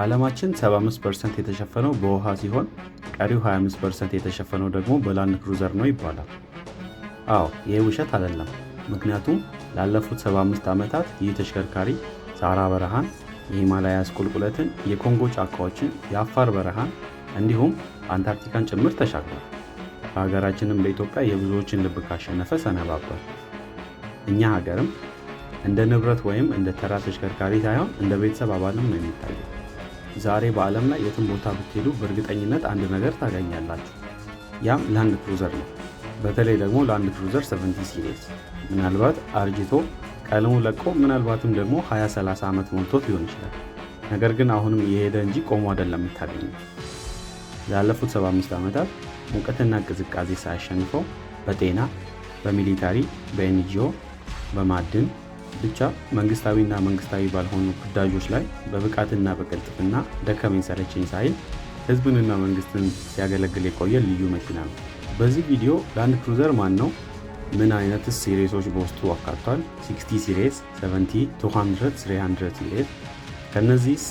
ዓለማችን 75% የተሸፈነው በውሃ ሲሆን ቀሪው 25% የተሸፈነው ደግሞ በላንድ ክሩዘር ነው ይባላል። አዎ፣ ይህ ውሸት አይደለም። ምክንያቱም ላለፉት 75 ዓመታት ይህ ተሽከርካሪ ሰሃራ በረሃን፣ የሂማላያ ቁልቁለትን፣ የኮንጎ ጫካዎችን፣ የአፋር በረሃን እንዲሁም አንታርክቲካን ጭምር ተሻግሯል። በሀገራችንም በኢትዮጵያ የብዙዎችን ልብ ካሸነፈ ሰነባብቷል። እኛ ሀገርም እንደ ንብረት ወይም እንደ ተራ ተሽከርካሪ ሳይሆን እንደ ቤተሰብ አባልም ነው የሚታየው። ዛሬ በዓለም ላይ የትም ቦታ ብትሄዱ በእርግጠኝነት አንድ ነገር ታገኛላችሁ። ያም ላንድ ክሩዘር ነው። በተለይ ደግሞ ላንድ ክሩዘር 70 series ምናልባት አርጅቶ ቀለሙ ለቆ ምናልባትም ደግሞ 20 30 ዓመት ሞልቶት ሊሆን ይችላል። ነገር ግን አሁንም እየሄደ እንጂ ቆሞ አይደለም የምታገኙት። ላለፉት 75 ዓመታት ሙቀትና ቅዝቃዜ ሳያሸንፈው በጤና፣ በ military፣ በ NGO፣ በማዕድን፣ ብቻ መንግስታዊና መንግስታዊ ባልሆኑ ግዳጆች ላይ በብቃትና በቅልጥፍና ደከመኝ ሰለቸኝ ሳይል ህዝብንና መንግስትን ሲያገለግል የቆየ ልዩ መኪና ነው። በዚህ ቪዲዮ ላንድ ክሩዘር ማን ነው? ምን አይነትስ series ኦች በውስጡ አካቷል? 60 series፣ 70፣ 200፣ 300 series፣ ከነዚህስ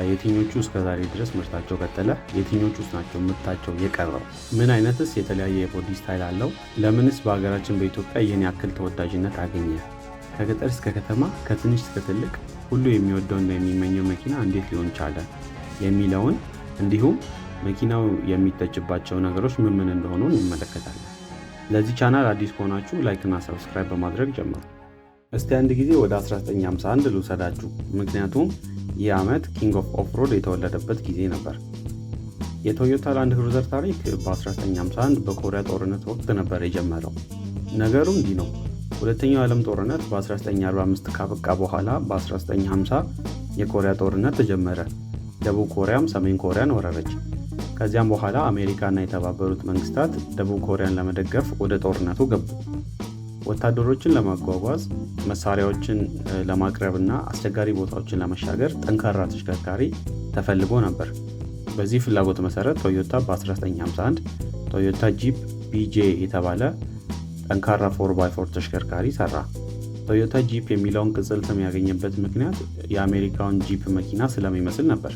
የትኞቹ እስከዛሬ ድረስ ምርታቸው ቀጠለ? የትኞቹስ ናቸው ምርታቸው የቀረው? ምን አይነትስ የተለያየ የ body style አለው? ለምንስ በሀገራችን በኢትዮጵያ ይህን ያክል ተወዳጅነት አገኘ? ከገጠር እስከ ከተማ፣ ከትንሽ እስከ ትልቅ ሁሉ የሚወደውና የሚመኘው መኪና እንዴት ሊሆን ቻለ የሚለውን እንዲሁም መኪናው የሚተችባቸው ነገሮች ምን ምን እንደሆኑ እንመለከታለን። ለዚህ ቻናል አዲስ ከሆናችሁ like እና subscribe በማድረግ ጀምሩ። እስቲ አንድ ጊዜ ወደ 1951 ልውሰዳችሁ። ምክንያቱም ይህ ዓመት King of Off-road የተወለደበት ጊዜ ነበር። የቶዮታ ላንድ ክሩዘር ታሪክ በ1951 በኮሪያ ጦርነት ወቅት ነበር የጀመረው። ነገሩ እንዲህ ነው። ሁለተኛው የዓለም ጦርነት በ1945 ካበቃ በኋላ በ1950 የኮሪያ ጦርነት ተጀመረ። ደቡብ ኮሪያም ሰሜን ኮሪያን ወረረች። ከዚያም በኋላ አሜሪካና የተባበሩት መንግስታት ደቡብ ኮሪያን ለመደገፍ ወደ ጦርነቱ ገቡ። ወታደሮችን ለማጓጓዝ፣ መሳሪያዎችን ለማቅረብ እና አስቸጋሪ ቦታዎችን ለመሻገር ጠንካራ ተሽከርካሪ ተፈልጎ ነበር። በዚህ ፍላጎት መሰረት ቶዮታ በ1951 ቶዮታ ጂፕ ቢጄ የተባለ ጠንካራ 4x4 ተሽከርካሪ ሰራ። ቶዮታ ጂፕ የሚለውን ቅጽል ስም ያገኘበት ምክንያት የአሜሪካውን ጂፕ መኪና ስለሚመስል ነበር።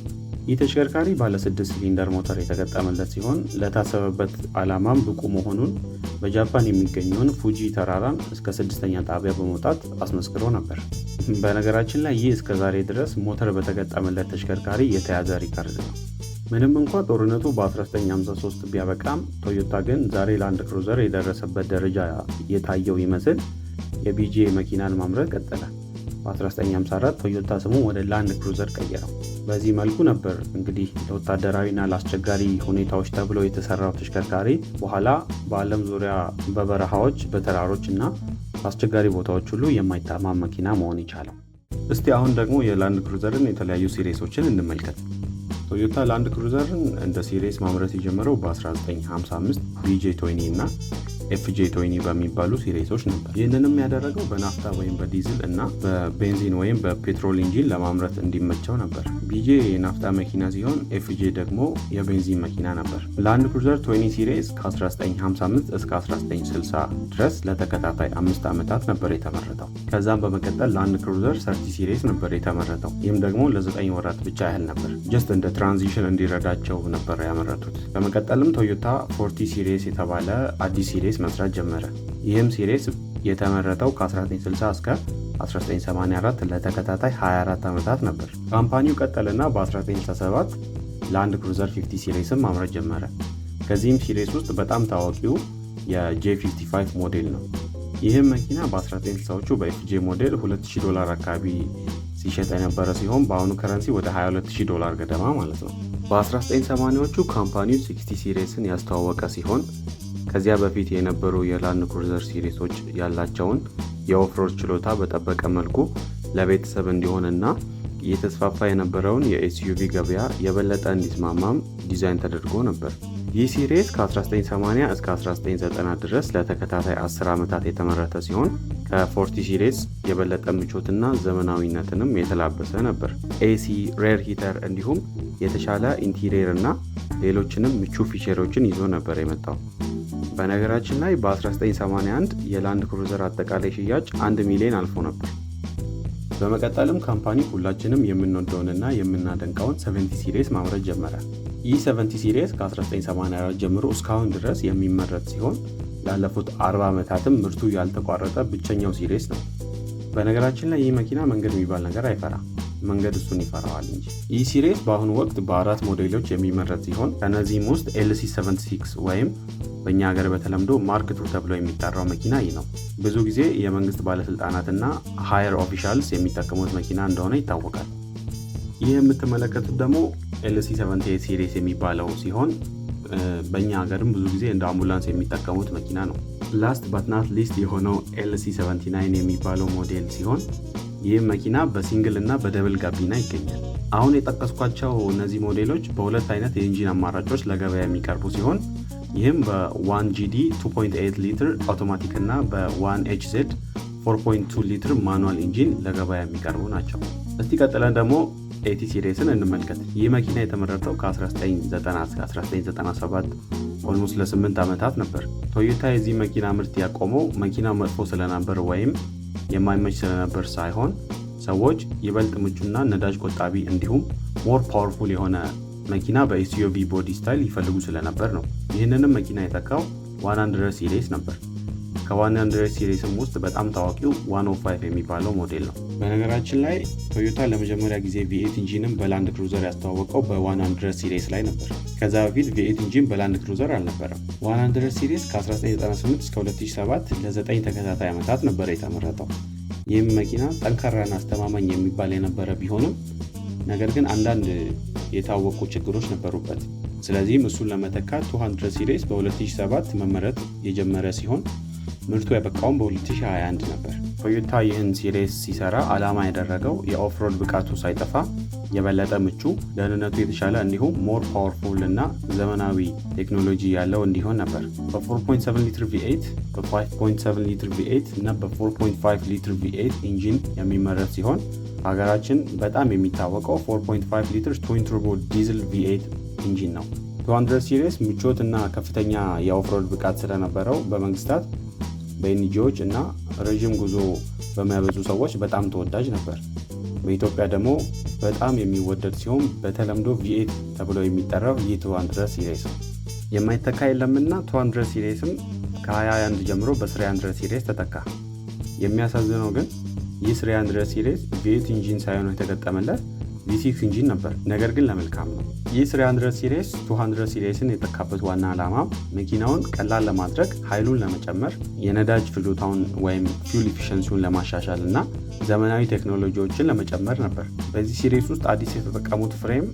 ይህ ተሽከርካሪ ባለ 6 ሲሊንደር ሞተር የተገጠመለት ሲሆን ለታሰበበት ዓላማም ብቁ መሆኑን በጃፓን የሚገኘውን ፉጂ ተራራን እስከ ስድስተኛ ጣቢያ በመውጣት አስመስክሮ ነበር። በነገራችን ላይ ይህ እስከ ዛሬ ድረስ ሞተር በተገጠመለት ተሽከርካሪ የተያዘ ሪከርድ ነው። ምንም እንኳ ጦርነቱ በ1953 ቢያበቃም ቶዮታ ግን ዛሬ ላንድ ክሩዘር የደረሰበት ደረጃ የታየው ይመስል የቢጄ መኪናን ማምረት ቀጠለ። በ1954 ቶዮታ ስሙ ወደ ላንድ ክሩዘር ቀየረው። በዚህ መልኩ ነበር እንግዲህ ለወታደራዊና ለአስቸጋሪ ሁኔታዎች ተብሎ የተሰራው ተሽከርካሪ በኋላ በዓለም ዙሪያ በበረሃዎች፣ በተራሮች እና በአስቸጋሪ ቦታዎች ሁሉ የማይታማ መኪና መሆን የቻለው። እስቲ አሁን ደግሞ የላንድ ክሩዘርን የተለያዩ series ኦችን እንመልከት። ቶዮታ ላንድ ክሩዘርን እንደ series ማምረት የጀመረው በ1955 ቢጄ 20 እና ኤፍጄ 20 በሚባሉ series ኦች ነበር። ይህንንም ያደረገው በናፍታ ወይም በዲዝል እና በቤንዚን ወይም በ petrol engine ለማምረት እንዲመቸው ነበር። ቢጄ የናፍታ መኪና ሲሆን ኤፍጄ ደግሞ የቤንዚን መኪና ነበር። ላንድ ክሩዘር 20 series ከ1955 እስከ 1960 ድረስ ለተከታታይ 5 ዓመታት ነበር የተመረተው። ከዛም በመቀጠል ላንድ ክሩዘር 30 series ነበር የተመረተው። ይህም ደግሞ ለ9 ወራት ብቻ ያህል ነበር። Just እንደ transition እንዲረዳቸው ነበር ያመረቱት። በመቀጠልም ቶዮታ 40 series የተባለ አዲስ series መስራት ጀመረ። ይህም series የተመረተው ከ1960 እስከ 1984 ለተከታታይ 24 ዓመታት ነበር። Company ው ቀጠለና በ1967 ላንድ ክሩዘር 50 series ን ማምረት ጀመረ። ከዚህም series ውስጥ በጣም ታዋቂው የጄ55 ሞዴል ነው። ይህም መኪና በ1960ዎቹ በኤፍጄ ሞዴል 2000 ዶላር አካባቢ ሲሸጥ የነበረ ሲሆን በአሁኑ currency ወደ 22000 ዶላር ገደማ ማለት ነው። በ1980ዎቹ company ው 60 series ን ያስተዋወቀ ሲሆን ከዚያ በፊት የነበሩ የላንድ ክሩዘር series ኦች ያላቸውን የ off-road ችሎታ በጠበቀ መልኩ ለቤተሰብ እንዲሆንና እየተስፋፋ የነበረውን የ SUV ገበያ የበለጠ እንዲስማማም ዲዛይን ተደርጎ ነበር። ይህ series ከ1980 እስከ 1990 ድረስ ለተከታታይ 10 ዓመታት የተመረተ ሲሆን ከ40 series የበለጠ ምቾትና ዘመናዊነትንም የተላበሰ ነበር። AC፣ rear heater እንዲሁም የተሻለ interior እና ሌሎችንም ምቹ feature ኦችን ይዞ ነበር የመጣው። በነገራችን ላይ በ1981 የላንድ ክሩዘር አጠቃላይ ሽያጭ 1 ሚሊዮን አልፎ ነበር። በመቀጠልም company ሁላችንም የምንወደውንና የምናደንቀውን 70 series ማምረት ጀመረ። ይህ 70 series ከ1984 ጀምሮ እስካሁን ድረስ የሚመረት ሲሆን ላለፉት 40 ዓመታትም ምርቱ ያልተቋረጠ ብቸኛው series ነው። በነገራችን ላይ ይህ መኪና መንገድ የሚባል ነገር አይፈራም። መንገድ እሱን ይፈራዋል እንጂ። ይህ series በአሁኑ ወቅት በአራት ሞዴሎች የሚመረት ሲሆን ከእነዚህም ውስጥ LC 76 ወይም በእኛ ሀገር በተለምዶ Mark II ተብሎ የሚጠራው መኪና ይህ ነው። ብዙ ጊዜ የመንግስት ባለስልጣናትና higher officials የሚጠቀሙት መኪና እንደሆነ ይታወቃል። ይህ የምትመለከቱት ደግሞ LC 78 series የሚባለው ሲሆን በእኛ ሀገርም ብዙ ጊዜ እንደ አምቡላንስ የሚጠቀሙት መኪና ነው። Last but not least የሆነው LC 79 የሚባለው ሞዴል ሲሆን ይህም መኪና በ single እና በ double ጋቢና ይገኛል። አሁን የጠቀስኳቸው እነዚህ ሞዴሎች በሁለት አይነት የ engine አማራጮች ለገበያ የሚቀርቡ ሲሆን ይህም በ 1 GD 2.8 ሊትር አውቶማቲክ እና በ 1 HZ 4.2 ሊትር manual engine ለገበያ የሚቀርቡ ናቸው። እስቲ ቀጥለን ደግሞ 80 series ን እንመልከት። ይህ መኪና የተመረተው ከ1990 እስከ 1997 almost ለ8 ዓመታት ነበር። ቶዮታ የዚህ መኪና ምርት ያቆመው መኪናው መጥፎ ስለነበር ወይም የማይመች ስለነበር ሳይሆን ሰዎች ይበልጥ ምቹና ነዳጅ ቆጣቢ እንዲሁም more powerful የሆነ መኪና በ SUV body style ይፈልጉ ስለነበር ነው። ይህንንም መኪና የተካው 100 series ነበር። ከ100 series ም ውስጥ በጣም ታዋቂው 105 የሚባለው ሞዴል ነው። በነገራችን ላይ ቶዮታ ለመጀመሪያ ጊዜ V8 engine ን በላንድ ክሩዘር ያስተዋወቀው በ100 series ላይ ነበር። ከዛ በፊት V8 engine በላንድ ክሩዘር አልነበረም። 100 series ከ1998 እስከ 2007 ለ9 ተከታታይ ዓመታት ነበር የተመረተው። ይህም መኪና ጠንካራና አስተማማኝ የሚባል የነበረ ቢሆንም ነገር ግን አንዳንድ የታወቁ ችግሮች ነበሩበት። ስለዚህም እሱን ለመተካት 200 series በ2007 መመረት የጀመረ ሲሆን ምርቱ ያበቃውም በ2021 ነበር። ቶዮታ ይህን series ሲሰራ ዓላማ ያደረገው የ off-road ብቃቱ ሳይጠፋ የበለጠ ምቹ፣ ደህንነቱ የተሻለ እንዲሁም more powerful እና ዘመናዊ ቴክኖሎጂ ያለው እንዲሆን ነበር። በ4.7 ሊትር V8፣ በ5.7 ሊትር V8 እና በ4.5 ሊትር V8 engine የሚመረት ሲሆን ሀገራችን በጣም የሚታወቀው 4.5 ሊትር twin turbo diesel V8 engine ነው። 200 series ምቾት እና ከፍተኛ የ off-road ብቃት ስለነበረው በመንግስታት፣ በ NGO ዎች እና ረዥም ጉዞ በሚያበዙ ሰዎች በጣም ተወዳጅ ነበር። በኢትዮጵያ ደግሞ በጣም የሚወደድ ሲሆን በተለምዶ V8 ተብሎ የሚጠራው ይህ 200 series ነው። የማይተካ የለምና 200 series ም ከ21 ጀምሮ በ300 series ተተካ። የሚያሳዝነው ግን ይህ 300 series V8 engine ሳይሆን የተገጠመለት V6 engine ነበር። ነገር ግን ለመልካም ነው። ይህ 300 series 200 series ን የተካበት ዋና ዓላማ መኪናውን ቀላል ለማድረግ፣ ኃይሉን ለመጨመር፣ የነዳጅ ፍጆታውን ወይም fuel efficiency ውን ለማሻሻል እና ዘመናዊ ቴክኖሎጂዎችን ለመጨመር ነበር። በዚህ series ውስጥ አዲስ የተጠቀሙት frame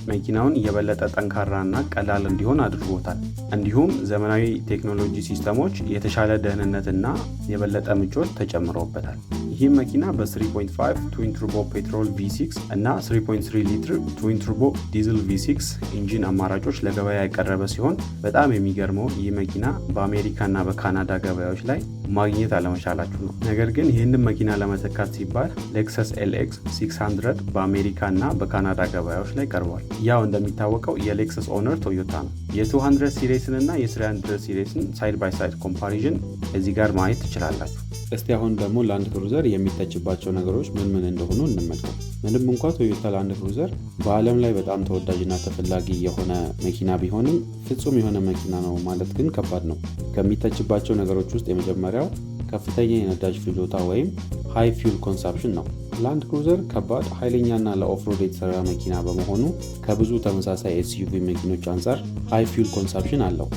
መኪናውን የበለጠ ጠንካራና ቀላል እንዲሆን አድርጎታል። እንዲሁም ዘመናዊ ቴክኖሎጂ system ኦች፣ የተሻለ ደህንነትና የበለጠ ምቾት ተጨምሮበታል። ይህም መኪና በ3.5 twin turbo petrol V6 እና 3.3 ሊትር twin turbo diesel V6 engine አማራጮች ለገበያ የቀረበ ሲሆን በጣም የሚገርመው ይህ መኪና በአሜሪካና በካናዳ ገበያዎች ላይ ማግኘት አለመቻላችሁ ነው። ነገር ግን ይህንን መኪና ለመተካት ሲባል ሌክሰስ LX 600 በአሜሪካ እና በካናዳ ገበያዎች ላይ ቀርቧል። ያው እንደሚታወቀው የሌክሰስ owner ቶዮታ ነው። የ200 series ን እና የ300 series ን side by side comparison እዚህ ጋር ማየት ትችላላችሁ። እስቲ አሁን ደግሞ ላንድ ክሩዘር የሚተችባቸው ነገሮች ምን ምን እንደሆኑ እንመልከት። ምንም እንኳ ቶዮታ ላንድ ክሩዘር በዓለም ላይ በጣም ተወዳጅና ተፈላጊ የሆነ መኪና ቢሆንም ፍጹም የሆነ መኪና ነው ማለት ግን ከባድ ነው። ከሚተችባቸው ነገሮች ውስጥ የመጀመሪያው ከፍተኛ የነዳጅ ፍጆታ ወይም high fuel consumption ነው። ላንድ ክሩዘር ከባድ፣ ኃይለኛና ለ off-road የተሰራ መኪና በመሆኑ ከብዙ ተመሳሳይ SUV መኪኖች አንጻር high fuel consumption አለው።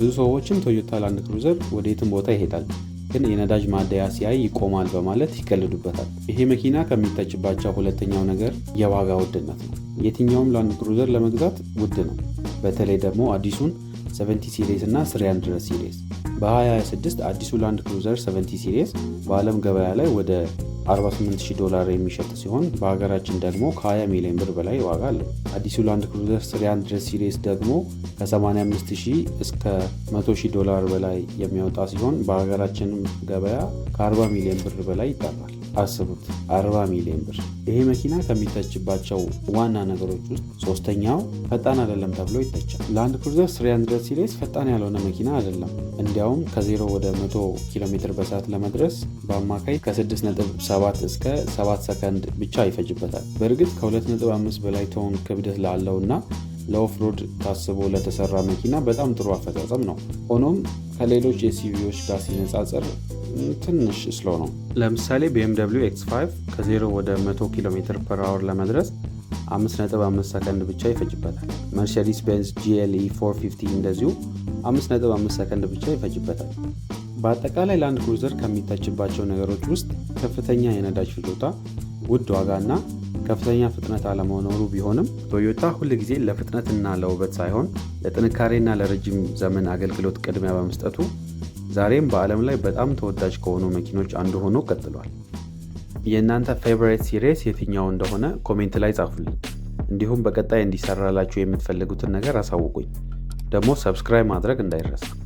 ብዙ ሰዎችም ቶዮታ ላንድ ክሩዘር ወደየትም ቦታ ይሄዳል፣ ግን የነዳጅ ማደያ ሲያይ ይቆማል በማለት ይቀልዱበታል። ይሄ መኪና ከሚተችባቸው ሁለተኛው ነገር የዋጋ ውድነት ነው። የትኛውም ላንድ ክሩዘር ለመግዛት ውድ ነው። በተለይ ደግሞ አዲሱን 70 series እና 300 series። በ2026 አዲሱ ላንድ ክሩዘር 70 series በዓለም ገበያ ላይ ወደ 48,000 ዶላር የሚሸጥ ሲሆን በሀገራችን ደግሞ ከ20 ሚሊዮን ብር በላይ ዋጋ አለው። አዲሱ ላንድ ክሩዘር 300 series ደግሞ ከ85,000 እስከ 100,000 ዶላር በላይ የሚያወጣ ሲሆን በሀገራችንም ገበያ ከ40 ሚሊዮን ብር በላይ ይጠራል። አስቡት፣ 40 ሚሊዮን ብር። ይሄ መኪና ከሚተችባቸው ዋና ነገሮች ውስጥ ሶስተኛው ፈጣን አይደለም ተብሎ ይተቻል። ላንድ ክሩዘር 300 series ፈጣን ያልሆነ መኪና አይደለም። እንዲያውም ከ0 ወደ 100 ኪሎ ሜትር በሰዓት ለመድረስ በአማካይ ከ6.7 እስከ 7 ሰከንድ ብቻ ይፈጅበታል። በእርግጥ ከ2.5 በላይ ቶን ክብደት ላለው እና ለ off-road ታስቦ ለተሰራ መኪና በጣም ጥሩ አፈጻጸም ነው። ሆኖም ከሌሎች SUV ዎች ጋር ሲነጻጸር ትንሽ slow ነው። ለምሳሌ BMW X5 ከ0 ወደ 100 ኪሎ ሜትር per hour ለመድረስ 5.5 ሰከንድ ብቻ ይፈጅበታል። መርሴዲስ ቤንዝ GLE 450 እንደዚሁ 5.5 ሰከንድ ብቻ ይፈጅበታል። በአጠቃላይ ላንድ ክሩዘር ከሚተችባቸው ነገሮች ውስጥ ከፍተኛ የነዳጅ ፍጆታ፣ ውድ ዋጋ እና ከፍተኛ ፍጥነት አለመኖሩ ቢሆንም፣ ቶዮታ ሁልጊዜ ለፍጥነትና ለውበት ሳይሆን ለጥንካሬና ለረጅም ዘመን አገልግሎት ቅድሚያ በመስጠቱ ዛሬም በዓለም ላይ በጣም ተወዳጅ ከሆኑ መኪኖች አንዱ ሆኖ ቀጥሏል። የእናንተ favorite series የትኛው እንደሆነ comment ላይ ጻፉልኝ። እንዲሁም በቀጣይ እንዲሰራላችሁ የምትፈልጉትን ነገር አሳውቁኝ። ደግሞ subscribe ማድረግ እንዳይረሳ።